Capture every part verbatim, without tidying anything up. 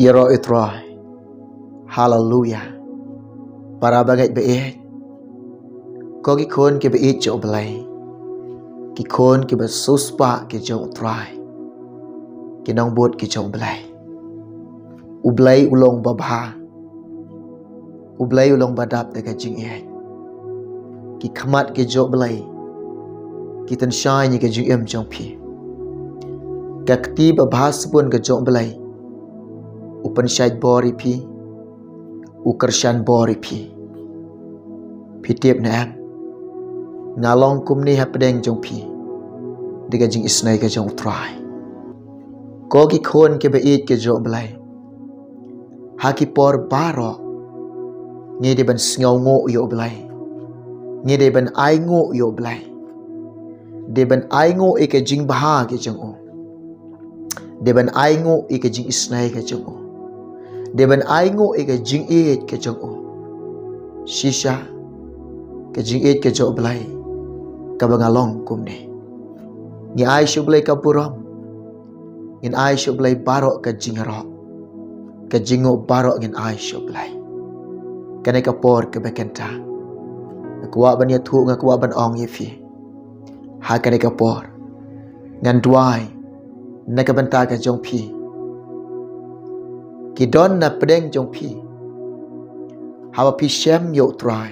Ïaroh ïa u Trai. Haleluya. Para bangeit ba ïeit, ko ki khun kiba ïeit jong u Blei, ki khun kiba siewspah ki jong u Trai, ki nongbud ki jong u Blei. U Blei u long babha. U Blei u long badap da ka jingïeit. Ki khmat ki jong u Blei ki tynshai ïa ka jingim jong phi. Ka kti babha sbun ka jong u Blei u pynshait bor ïa phi, u kyrshan bor ïa phi. Phi tip ne em? Nga long kumne hapdeng jong phi da ka jingisynei ka jong u Trai. Ko ki khun kiba ïeit ki jong u Blei, ha ki por baroh ngi dei ban sngewnguh ïa u Blei. Ngi dei ban ainguh ïa u Blei. Dei ban ainguh ïa ka jingbha ka jong u. Dei ban ainguh ïa ka jingisynei ka jong u. Dei ban ainguh ïa ka jingïeit ka jong u. Shisha ka jingïeit ka jong u Blei kaba nga long kumne. Ngi ai sha u Blei ka burom. Ngin ai sha u Blei baroh ka jingïaroh. Ka jingnguh baroh ngin ai sha u Blei. Kane ka por kaba kynta, nga kwah ban ïathuh, nga kwah ban ong ïa phi. Ha kane ka por ngan duwai na ka bynta ka jong phi. Ki don na pdeng jong phi, haba phi shem ïa u Trai,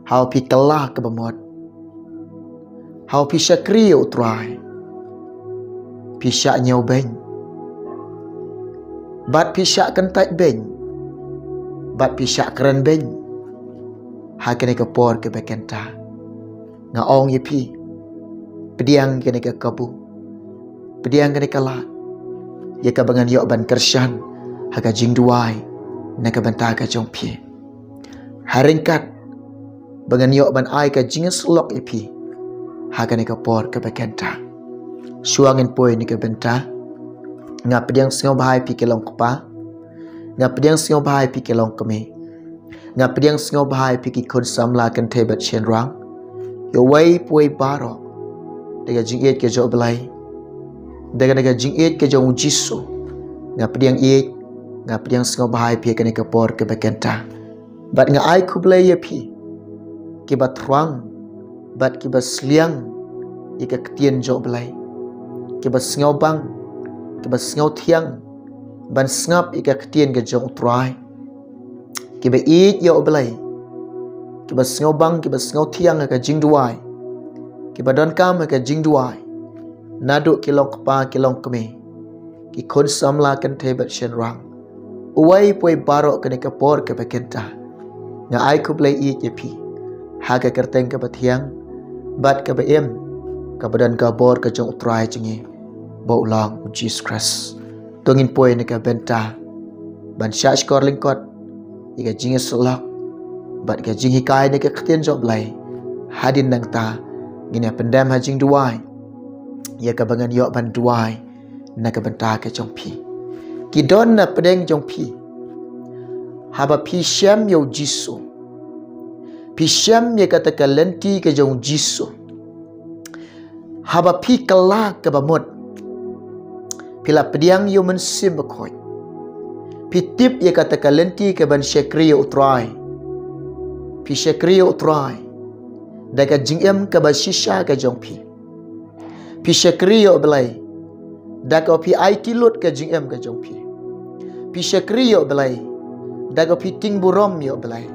haba phi kylla kaba mut, haba phi shakri ïa u Trai, phi shah ñiewbeiñ, bad phi shah kyntait beiñ, bad phi shah kren beiñ. Ha kane ka por kaba kynta, nga ong ïa phi, pdiang kane ka kabu, pdiang kane ka lad, ïa kaba ngan ïoh ban kyrshan ha ka jingduwai na ka bynta ka jong phi. Ha ryngkat ba ngan ïoh ban ai ka jingïasyllok ïa phi ha kane ka por kaba kynta. Shuwa ngin poi na ka bynta, nga pdiang sngewbha ïa phi ki long kpa, nga pdiang sngewbha ïa phi ki long kmie, nga pdiang sngewbha ïa phi ki khun samla kynthei bad shynrang. Ïa uwei pa uwei baroh, da ka jingïeit ka jong u Blei, da ka, da ka jingïeit ka jong u Jisu, nga pdiang ïeit, nga pdiang sngewbha ïa phi ha kane ka por kaba kynta. Bad nga ai khublei ïa phi kiba thrang bad kiba sliang ïa ka ktien jong u Blei, kiba sngewbang, kiba sngewthiang ban sngap ïa ka ktien ka jong u Trai, kiba ïeit ïa u Blei, kiba sngewbang, kiba sngewthiang ha ka jingduwai, kiba donkam ha ka jingduwai, naduh ki long kpa, ki long kmie, ki khun samla kynthei bad shynrang, uwei pa uwei baroh kane ka por kaba kynta, nga ai khublei ïeit ïa phi ha ka kyrteng kaba thiang bad kaba im, kaba don ka bor ka jong u Trai jong ngi ba u long u Jisu Khrist. To ngin poi na ka bynta ban shah shkor lyngkot ïa ka jingïasyllok bad ka jinghikai na ka ktien jong u Blei. Hadien nangta ngin ïa pyndem ha jingduwai ïa kaba ngan ïoh ban duwai na ka bynta ka jong phi. Ki don na pdeng jong phi, haba phi shem ïa u Jisu, phi shem ïa kata ka lynti ka jong u Jisu, haba phi kylla kaba mut, phi la pdiang ïa u Mynsiem Bakhuid, phi tip ïa kata ka lynti kaban shakri ïa u Trai, phi shakri ïa u Trai da ka jingim kaba shisha ka jong phi. Phi shakri ïa u Blei da kaba phi aiti lut ka jingim ka jong phi. Phi shakri ïa u Blei da kaba phi tieng burom ïa u Blei.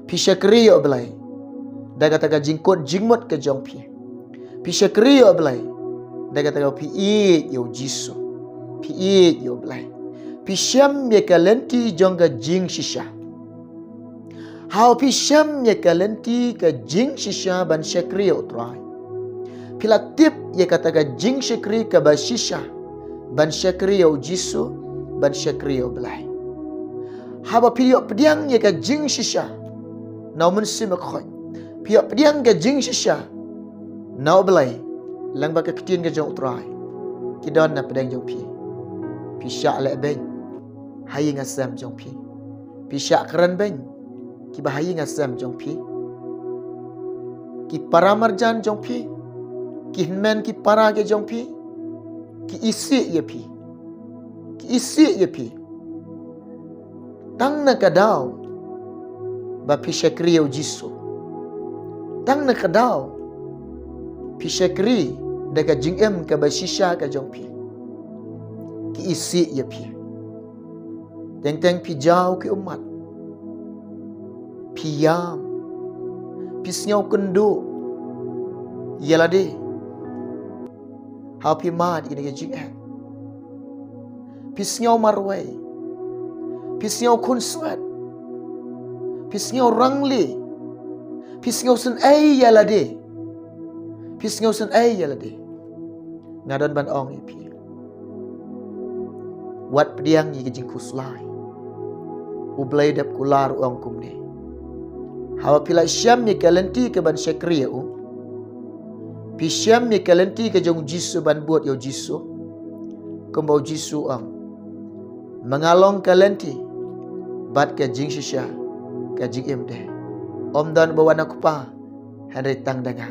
Phi shakri ïa u Blei da kata ka jingkut jingmut ka jong phi. Phi shakri ïa u Blei da kata ka phi ïeit ïa u Jisu. Phi ïeit ïa u Blei. Phi shem ïa ka lynti jong ka jingshisha. Haba phi shem ïa ka lynti ka jingshisha ban shakri ïa u Trai, phi la tip ïa kata ka jingshakri kaba shisha ban shakri ïa u Jisu, ban shakri ïa u Blei. Haba phi ïoh pdiang ïa ka jingshisha na u Mynsiem Bakhuid, phi ïoh pdiang ka jingshisha na u Blei lyngba ka ktien ka jong u Trai, ki don na pdeng jong phi, phi shah leh beiñ ha ïing ha sem jong phi. Phi shah kren beiñ kiba ha ïing ha sem jong phi. Ki para marjan jong phi, ki hynmen ki para ki jong phi, ki isih ïa phi, Isih ïa phi. Tang na ka daw ba phi shakri ïa u Jisu. Tang na ka daw phi shakri da ka jingim kaba shisha ka jong phi. Ki isih ïa phi. Teng teng phi jaw ki ummat. Phi ïam. Phi sngew kynduh ïa lade. Haba phi mad ïa kine ki jingeh. Phi sngew marwei. Phi sngew khunswet. Phi sngew rangli. Phi sngew sngewsih ïa lade. Phi sngew sngewsih ïa lade. Nga don ban ong ïa phi. Wat pdiang ïa ki jingkhuslai. U Blei dep kular u ong kumne. Haba phi la shem ïa ka lynti ka ban shakri ïa u. Phi shem ïa ka lynti ka jong u Jisu ban bud ïa u Jisu. Kumba u Jisu u ong. Ma nga long ka lynti. Bad ka jingshisha. Ka jingim de. Ym don ba wan na u Kpa. Hynrei tang da nga.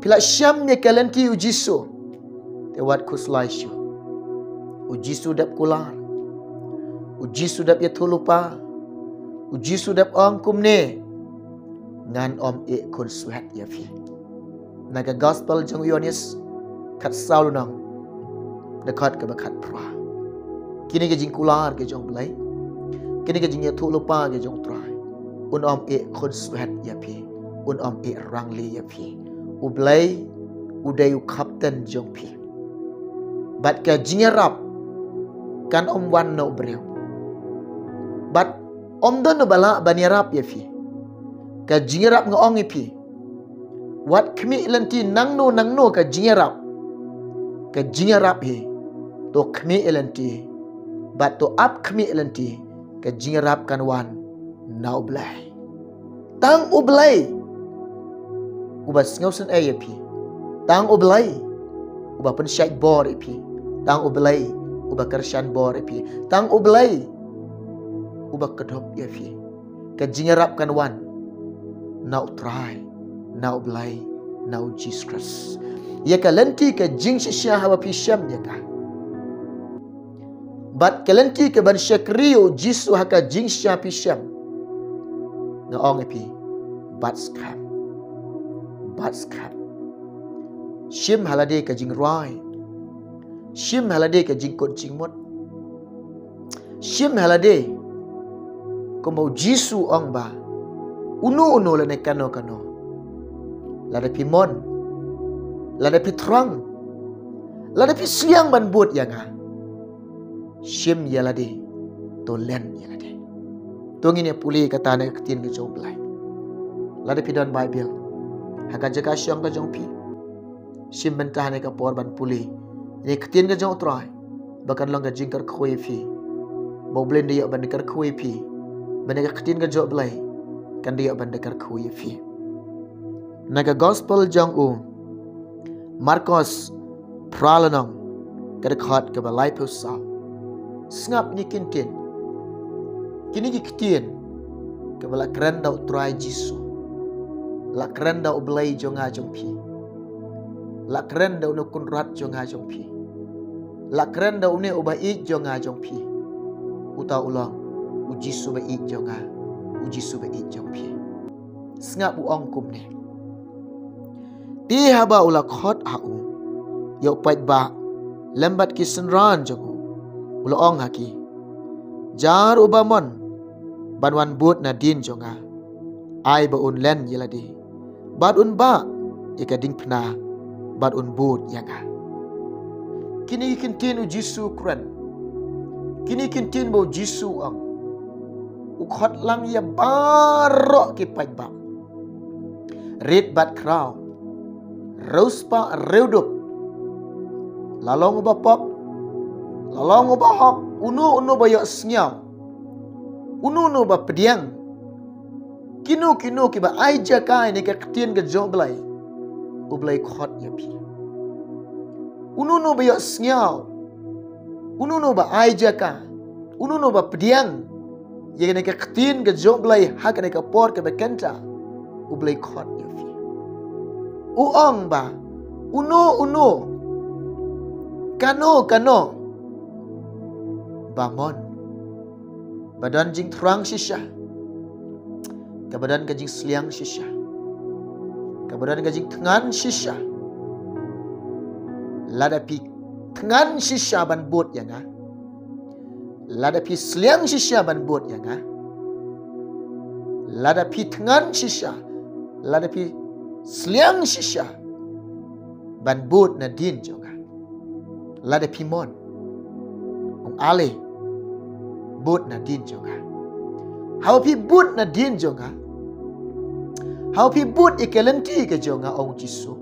Phi la shem ïa ka lynti u Jisu. Te wat khuslai shuh. U Jisu dep kular. U Jisu dep ïathuhlypa. U Jisu dep ong kumne. Ngan ym ïeh khunswet ïa phi. Na ka gospel jong u Ïoannis khatsaw lynnong. Dkhot kaba khatphra. Kine ki jingkular ki jong u Blei. Kine ki jingïathuhlypa ki jong u Trai. Un ym ïeh khunswet ïa phi. Un ym ïeh rangli ïa phi. U Blei u dei u khapten jong phi. Bad ka jingïarap kan ym wan na u briew. Bad ym don uba lah ban ïarap ïa phi. Ka jingïarap nga ong ïa phi. Wat khmih lynti nangno nangno ka jingïarap. Ka jingïarap hi. To khmih lynti. Bad to ap khmih lynti. Ka jingïarap kan wan na u Blei. Tang u Blei uba sngewsih ïa phi. Tang u Blei uba pynshait bor ïa phi. Tang u Blei uba kyrshan bor ïa phi. Tang u Blei uba kdup ïa phi. Ka jingïarap kan wan na u Trai, na u Blei, na u Jisu Khrist. Ïa ka lynti ka jingshisha haba phi shem ïa ka. Bad ka lynti ka ban shakri ïa u Jisu ha ka jingshisha phi shem. Nga ong ïa phi. Bad skhem. Bad skhem. Shim ha lade ka jingrwai. Shim ha lade ka jingkut jingmut. Shim ha lade. Kumba u Jisu u ong ba. Uno uno lane kano kano. Lada phi mon. Lada phi thrang. Lada phi sliang ban bud ïa nga. Shim ïa lade. To len ïa lade. To ngin ïa pule kata na ka ktien ka jong u Blei. Lada phi don Baibl. Ha ka jaka shong ka jong phi. Shim bynta ha kane ka por ban pule. Ïa ka ktien ka jong u Trai. Ba kan long ka jingkyrkhu ïa phi. Ba u Blei un da ïoh ban da kyrkhu ïa phi. Ba na ka ktien ka jong u Blei. Kan da ïoh ban da kyrkhu ïa phi. Na ka gospel jong u Markos phra lynnong ka dkhot kaba laiphew saw. Sngap ïa kine ki ktien. Kine ki ktien kaba la kren da u Trai Jisu. La kren da u Blei jong nga jong phi. La kren da une u Kynrad jong nga jong phi. La kren da une uba ïeit jong nga jong phi. Uta u long u Jisu ba ïeit jong nga. U Jisu ba ïeit jong phi. Sngap u ong kumne. Te haba u la khot ha u ïa u paidbah lem bad ki synran jong u, u la ong ha ki. Jar uba mon ban wan bud nadien jong nga. Ai ba un len ïa lade. Bad un bah ïa ka diengphna bad un bud ïa nga. Kine ki ktien u Jisu u kren. Kine ki ktien ba u Jisu u ong. U khot lang ïa baroh ki paidbah. Rit bad khraw. Riewspah riewdup. La long uba pop. La long uba hok. Uno uno ba ïohsngew. Uno uno ba pdiang. Kino kino kiba ai jaka ïa kane ka ktien ka jong u Blei. U Blei khot ïa phi. Uno uno ba ïohsngew. Uno uno ba ai jaka. Uno uno ba pdiang ïa kane ka ktien ka jong u Blei ha kane ka por kaba kynta. U Blei khot ïa phi. U ong ba uno uno, kano kano Ba mon. Ba don jingthrang shisha. Kaba don ka jingsliang shisha. Kaba don ka jingthngan shisha. Lada phi thngan shisha ban bud ïa nga. Lada phi sliang shisha ban bud ïa nga. Lada phi thngan shisha. Lada phi sliang shisha ban bud nadien jong nga. Lada phi mon. Ong ale. Bud nadien jong nga. Haba phi bud nadien jong nga. Haba phi bud ïa ka lynti ka jong nga, ong Jisu.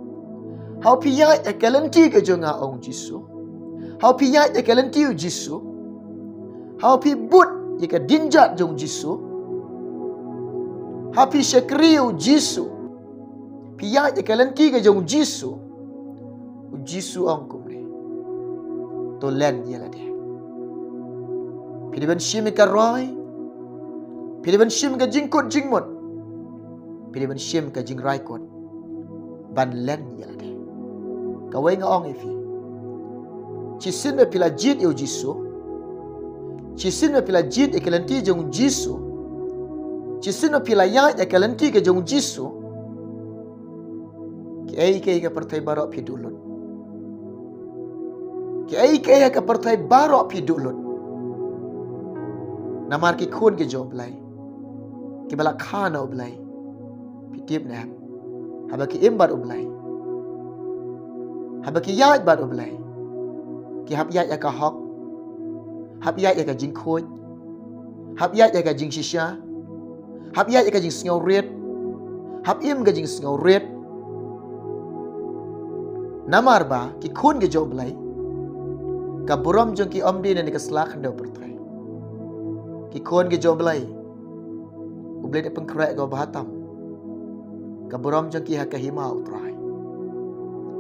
Haba phi ïaid ïa ka lynti ka jong nga, ong Jisu. Haba phi ïaid ïa ka lynti u Jisu. Haba phi bud ïa ka dienjat jong Jisu. Haba phi shakri u Jisu. Phi ïaid ïa ka lynti ka jong u Jisu. U Jisu ong kumne. To len ïa lade. Phi dei ban shim ïa ka roi. Phi dei ban shim ïa ka jingkut jingmut. Phi dei ban shim ïa ka jingraikut. Ban len ïa lade. Kawei nga ong ïa phi. Shisien ba phi la jied ïa u Jisu. Shisien ba phi la jied ïa ka lynti jong u Jisu. Shisien ba phi la ïaid ïa ka lynti ka jong u Jisu. Kiei kiei ha ka pyrthei baroh phi duh lut. Kiei kiei ha ka pyrthei baroh phi duh lut. Namar ki khun ki jong u Blei. Kiba la kha na u Blei. Phi tip ne em. Haba ki im bad u Blei. Haba ki ïaid bad u Blei. Ki hap ïaid ïa ka hok. Hap ïaid ïa ka jingkhuid. Hap ïaid ïa ka jingshisha. Hap ïaid ïa ka jingsngewrit. Hap im ka jingsngewrit. Namar ba ki khun ki jong u Blei. Ka burom jong ki ym dei na ka sla khyndew pyrthei. Ki khun ki jong u Blei. U Blei da pynkhreh ka ba bha tam. Ka burom jong ki ha ka hima u Trai.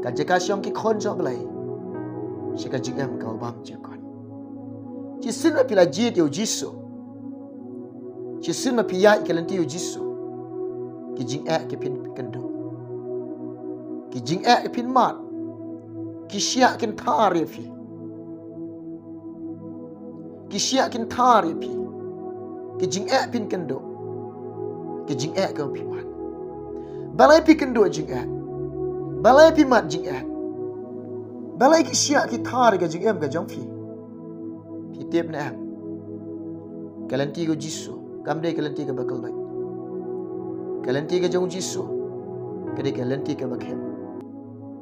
Ka jaka shong ki khun jong u Blei. Sha ka jingim ka ba bymjukut. Shisien ba phi la jied ïa u Jisu. Shisien ba phi ïaid ïa ka lynti u Jisu. Ki jingeh ki phin kynduh. Ki jingeh ki phin mad. Ki shiah kin thar ïa phi. Ki shiah kin thar ïa phi. Ki jingeh phin kynduh. Ki jingeh ka phi mad. Balei phi kynduh jingeh. Balei phi mad jingeh. Balei ki shiah ki thar ïa ka jingim ka jong phi. Phi tip ne em. Ka lynti ka Jisu. Kam dei ka lynti kaba kylluid. Ka lynti ka jong u Jisu. Ka dei ka lynti kaba khim.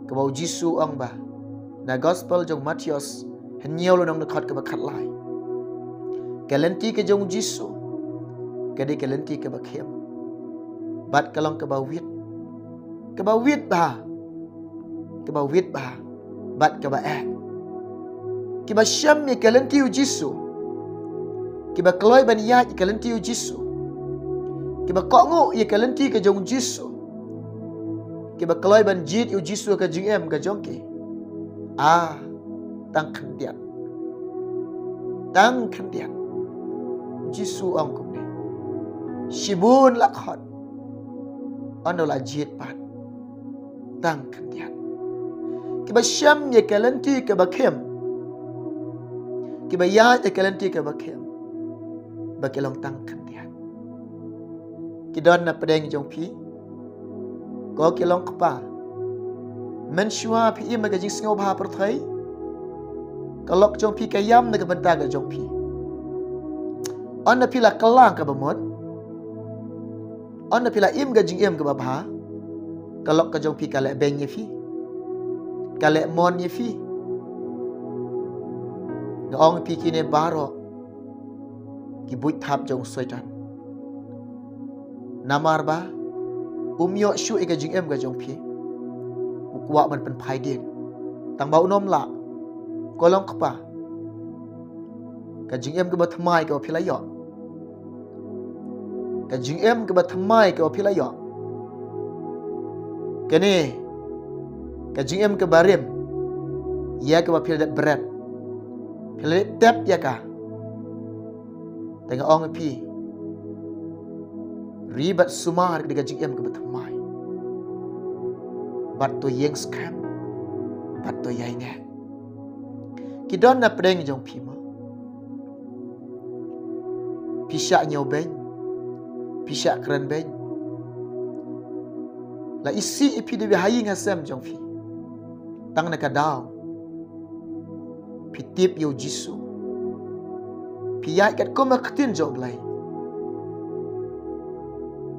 Kaba u Jisu ong ba. Na gospel jong u Mathaios. Hynñiew lynnong dkhot kaba khatlai. Ka lynti ka jong u Jisu. Ka dei ka lynti kaba khim. Bad ka long kaba wit. Kaba wit bha. Kaba wit bha. Bad kaba eh. Kiba shem ïa ka lynti u Jisu. Kiba kloi ban ïaid ïa ka lynti u Jisu. Kiba kohnguh ïa ka lynti ka jong u Jisu. Kiba kloi ban jied ïa u Jisu ka jingim ka jong ki. Ah, tang khyndiat. Tang khyndiat. Jisu ong kumne. Shibun la khot. Ynda la jied pat. Tang khyndiat. Kiba shem ïa ka lynti kaba khim. Kiba ïaid ïa ka lynti kaba khim. Ba ki long tang khyndiat. Ki don na pdeng jong phi. Ko ki long kpa. Mynshuwa phi im ha ka jingsngewbha pyrthei. Ka lok jong phi ka ïam na ka bynta ka jong phi. Ynda phi la kylla kaba mut. Ynda phi la im ka jingim kaba bha. Ka lok ka jong phi ka leh beiñ ïa phi. Ka leh mon ïa phi. Nga ong ïa phi kine baroh. Ki buit thap jong u Soitan. Namar ba um ïoh shuh ïa ka jingim ka jong phi. U kwah ban pynphai dien. Tang ba u nym lah. Ko long kpa. Ka jingim kaba thymmai kaba phi la ïoh. Ka jingim kaba thymmai kaba phi la ïoh. Kane ka jingim kaba rim. Ïa kaba phi la dep bret. Phi la dep tep ïa ka. Te nga ong ïa phi. Ri bad sumar ka dei ka jingim kaba thymmai. Bad to ïeng skhem. Bad to ïaineh. Ki don na pdeng jong phi mo. Phi shah ñiewbeiñ. Phi shah krenbeiñ. La isih ïa phi da uwei ha ïing ha sem jong phi. Tang na ka daw phi tip ïa u Jisu. Phi ïaid katkum ka ktien jong U Blei.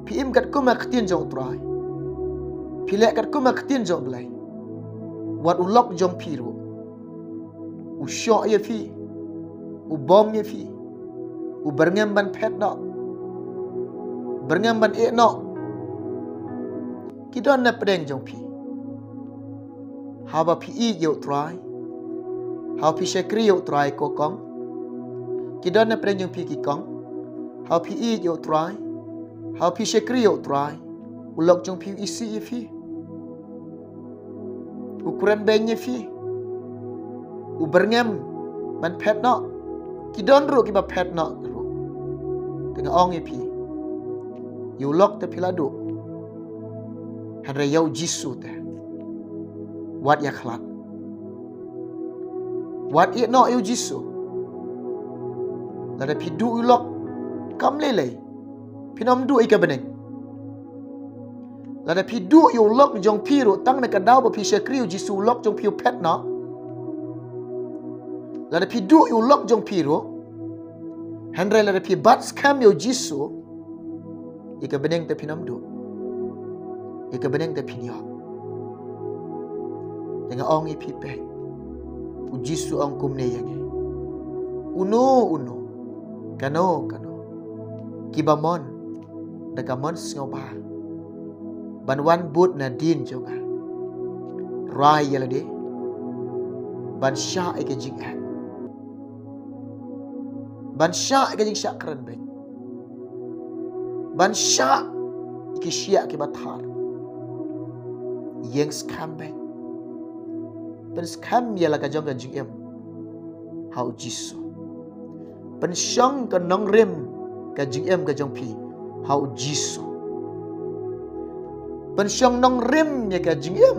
Phi im katkum ka ktien jong U Trai. Phi leh katkum ka ktien jong U Blei. Wat u lok jong phi ruh u shoh ïa phi, u bom ïa phi, u byrngem ban phet noh, byrngem ban ïeh noh. Ki don na pdeng jong phi. Haba phi ïeit ïa U Trai, haba phi shakri ïa U Trai, ko kong. Ki don na pdeng jong phi, ki kong. Haba phi ïeit ïa U Trai, haba phi shakri ïa U Trai, u lok jong phi u isih ïa phi, u krenbeiñ ïa phi, u byrngem ban phet noh. Ki don ruh kiba phet noh ruh. Te nga ong ïa phi, ïa u lok te phi la duh, hynrei ïa u Jisu te wat ïakhlad. Wat ïeh noh ïa u Jisu. Lada phi duh ïa u lok, kam lei lei phin ym duh ïa ka bneng. Lada phi duh ïa u lok jong phi ruh, tang na ka daw ba phi shakri ïa u Jisu, u lok jong phi u phet noh. Lada phi duh ïa u lok jong phi ruh, hynrei lada phi bat skhem ïa u Jisu, ïa ka bneng te phin ym duh, ïa ka bneng te phin ïoh. Te nga ong ïa phi, peit, u Jisu u ong kumne ïa ngi: Uno uno, kano kano kiba mon da ka mon sngewbha ban wan bud nadien jong nga, rai ïa lade ban shah ïa ka jingeh, ban shah ïa ka jingshah krenbeiñ, ban shah ïa ki shiah kiba thar. Ïeng skhem beit. Pynskhem ïa la ka jong ka jingim ha u Jisu. Pynshong ka nongrim ka jingim ka jong phi ha u Jisu. Pynshong nongrim ïa ka jingim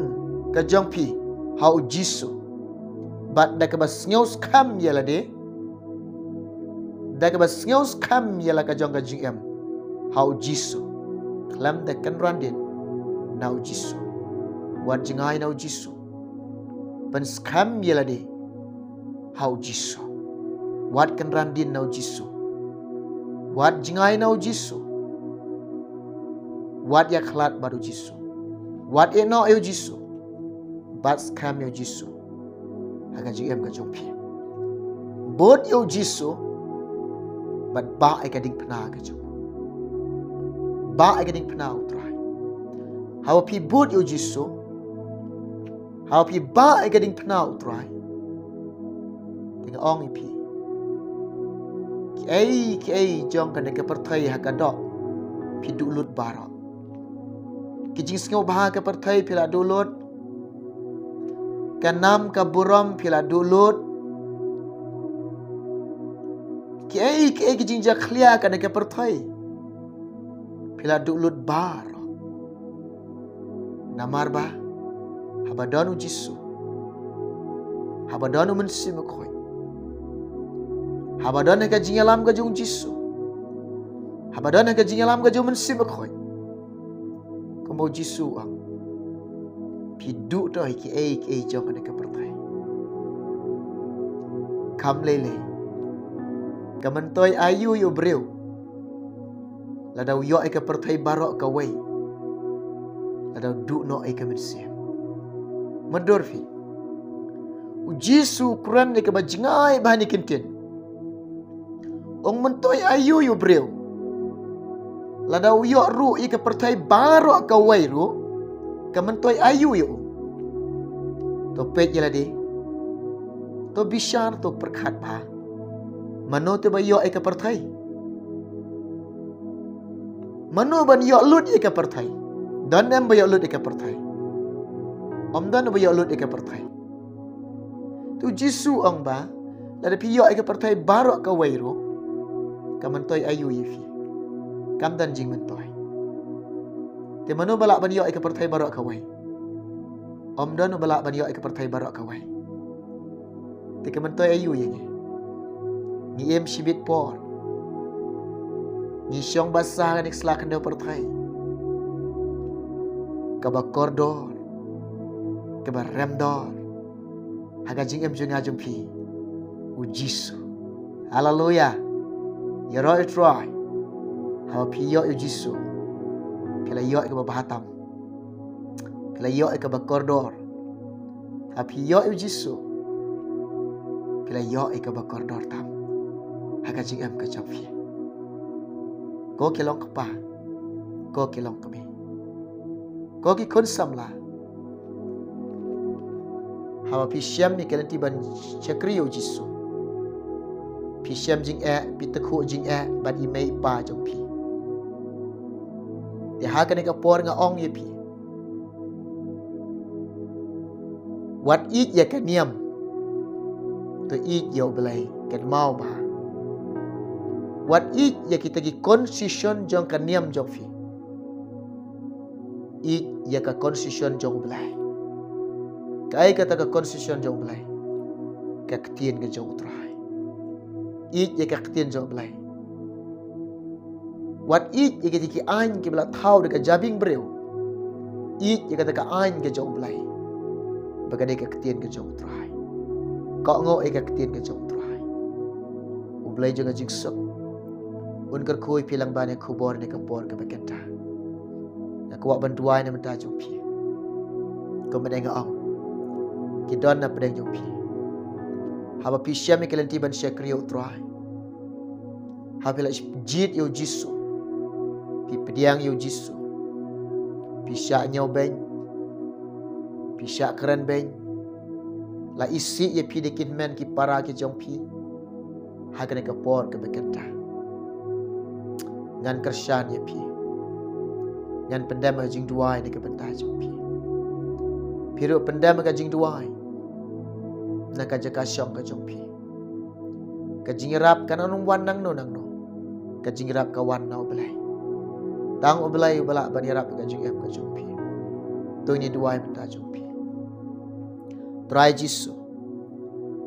ka jong phi ha u Jisu. Bad da kaba sngew skhem ïa lade, da kaba sngew skhem ïa la ka jong ka jingim ha u Jisu, khlem da kynran dien na u Jisu. Wat jngai na u Jisu. Pynskhem ïa lade ha u Jisu. Wat kynran dien na u Jisu. Wat jngai na u Jisu. Wat ïakhlad bad u Jisu. Wat ïeh noh ïa u Jisu. Bat skhem ïa u Jisu ha ka jingim ka jong phi. Bud ïa u Jisu bad bah ïa ka diengphna ka jong u. Bah ïa ka diengphna u Trai. Haba phi bud ïa u Jisu, haba phi bah ïa ka diengphna u Trai, te nga ong ïa phi, kiei kiei jong kane ka pyrthei ha ka doh phi duh lut baroh. Ki jingsngewbha ka pyrthei phi la duh lut. Ka nam ka burom phi la duh lut. Kiei kiei ki jingjakhlia kane ka pyrthei phi la duh lut baroh. Namar ba haba don u Jisu, haba don u Mynsiem Bakhuid, haba don ha ka jingïalam ka jong u Jisu, haba don ha ka jingïalam ka jong u Mynsiem Bakhuid, kumba u Jisu u ong, phi duh to ïa kiei kiei jong kane ka pyrthei. Kam lei lei, ka myntoi aïu ïa u briew lada u ïoh ïa ka pyrthei baroh kawei, lada u duh noh ïa ka mynsiem? Mutdur phi, u Jisu u kren ïa kaba jngai bha ha kane ka ktien. Ong, myntoi aïu ïa u briew lada u ïoh ruh ïa ka pyrthei baroh kawei ruh, ka myntoi aïu ïa u? To peit ïa lade. To bishar, to pyrkhat bha. Mano te ba ïoh ïa ka pyrthei? Mano ban ïoh lut ïa ka pyrthei? Don em ba ïoh lut ïa ka pyrthei? Ym don ba ïoh lut ïa ka pyrthei. Te u Jisu u ong ba lada phi ïoh ïa ka pyrthei baroh kawei ruh, ka myntoi aïu ïa phi? Kam don jingmyntoi. Te mano ba lah ban ïoh ïa ka pyrthei baroh kawei? Ym don ba lah ban ïoh ïa ka pyrthei baroh kawei. Te ka myntoi aïu ïa ngi? Ngi im shibit por, Ngi shong basa ha kane ka sla khyndew pyrthei kaba kordor, kaba remdor ha ka jingim jong nga jong phi, u Jisu. Haleluya. Ïaroh ïa u Trai. Haba phi ïoh ïa u Jisu, phi la ïoh ïa kaba bha tam. Phi la ïoh ïa kaba kordor. Haba phi ïoh ïa u Jisu, phi la ïoh ïa kaba kordor tam ha ka jingim ka jong phi. Ko ki long kpa, ko ki long kmie, ko ki khun samla, haba phi shem ïa ka lynti ban shakri ïa u Jisu, phi shem jingeh, phi tyrkhuh jingeh bad i mei i pa jong phi. Te ha kane ka por nga ong ïa phi, wat ïeit ïa ka niam, to ïeit ïa u Blei, kynmaw bha. Wat ïeit ïa kita ki constitution jong ka niam jong phi. Ïeit ïa ka constitution jong u Blei. Kaei kata ka constitution jong u Blei? Ka ktien ka jong u Trai. Ïeit ïa ka ktien jong u Blei. Wat ïeit ïa kita ki aiñ kiba la thaw da ka jabieng briew. Ïeit ïa kata ka aiñ ka jong u Blei, ba ka dei ka ktien ka jong u Trai. Kohnguh ïa ka ktien ka jong u Trai. U Blei jong ka jingsuk un kyrkhu ïa phi lang ban ïa ka khubor ne ka por kaba kynta. Nga kwah ban duwai na bynta jong phi. Kumba nga ong, ki don na pdeng jong phi. Haba phi shem ïa ka lynti ban shakri ïa u Trai, haba phi la jied ïa u Jisu, phi pdiang ïa u Jisu, phi shah ñiewbeiñ, phi shah krenbeiñ, la isih ïa phi da ki hynmen ki para ki jong phi ha kane ka por kaba kynta. Ngan kyrshan ïa phi. Ngan pyndem ka jingduwai na ka bynta jong phi. Phi ruh pyndem ka jingduwai na ka jaka shong ka jong phi. Ka jingïarap kan ym wan nangno nangno. Ka jingïarap ka wan na u Blei. Tang u Blei uba lah ban ïarap ka jingim ka jong phi. To ngin duwai mynta jong phi. Trai Jisu,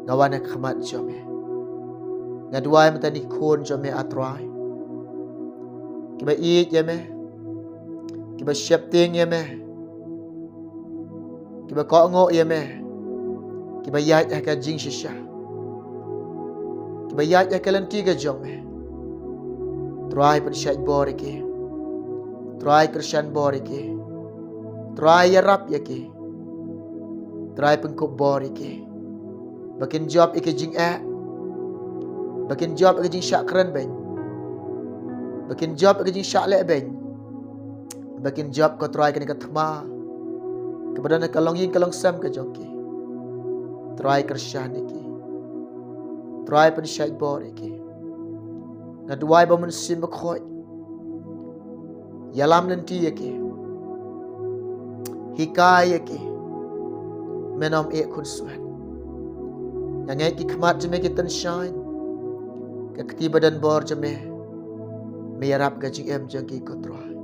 nga wan ha khmat jong me. Nga duwai mynta na ki khun jong me, A Trai, kiba ïeit ïa me, kiba sheptieng ïa me, kiba kohnguh ïa me, kiba ïaid ha ka jingshisha, kiba ïaid ha ka lynti ka jong me. Trai, pynshait bor ïa ki. Trai, kyrshan bor ïa ki. Trai, ïarap ïa ki. Trai, pynkup bor ïa ki, ba kin jop ïa ka jingeh, ba kin jop ïa ka jingshah krenbeiñ, ba kin jop ïa ka jingshah lehbeiñ, ba kin jop, ko Trai, kane ka thma kaba don ha ka longïing ka longsem ka jong ki. Trai, kyrshan ïa ki. Trai, pynshait bor ïa ki. Nga duwai, ba U Mynsiem Bakhuid, ïalam lynti ïa ki, hikai ïa ki. Men ym eh khunswet. Nga ngeit ki khmat jong me ki tynshaiñ, ka kti ba don bor jong me, me ïarap ka jingim jong ki, ko Trai.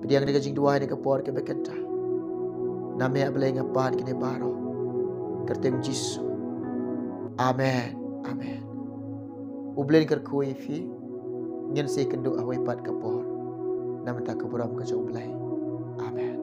Pdiang ïa ka jingduwai na ka por kaba kynta. Na me, A Blei, nga pan kine baroh, kyrteng Jisu. Amen. Amen. U Blei un kyrkhu ïa phi. Ngin sa ïakynduh ha kawei pat ka por na ka bynta ka burom ka jong U Blei. Amen.